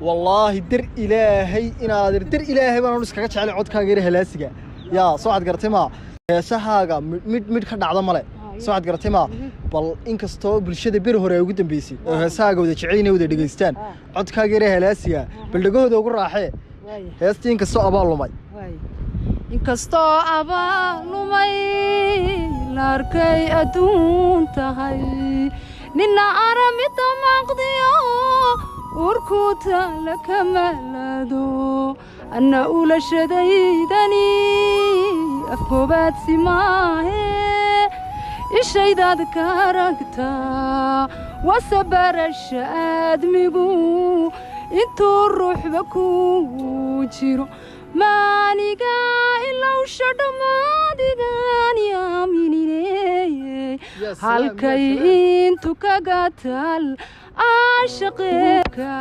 Wallaahi dar Ilaahay inaad dar Ilaahay baan iskaga jecelay codkaaga yar halaasiga. Yaa soo cad garatay maa? Heesahaaga mid mid ka dhacda male, soo cad garatay maa? Bal inkastoo bulshada beri hore ay ugu dambeysay oo heesahaaga wada jecel inay wada dhegaystaan, codkaaga yar halaasiga bal dhegahooda ugu raaxee heestii Inkastoo Abaal Lumay. Inkastoo abaal lumay, la arkay adduun tahay, nina aramida maqdiyo urkuta la kamalado, anna ulashadaydani afkoobaadsi maahe, ishaydaad ka aragtaa wase barasha aadmigu intuu ruuxba ku jiro, maaniga ilowsha dhammaadigan yaaminine halkay intu kaga tal aashaqeeka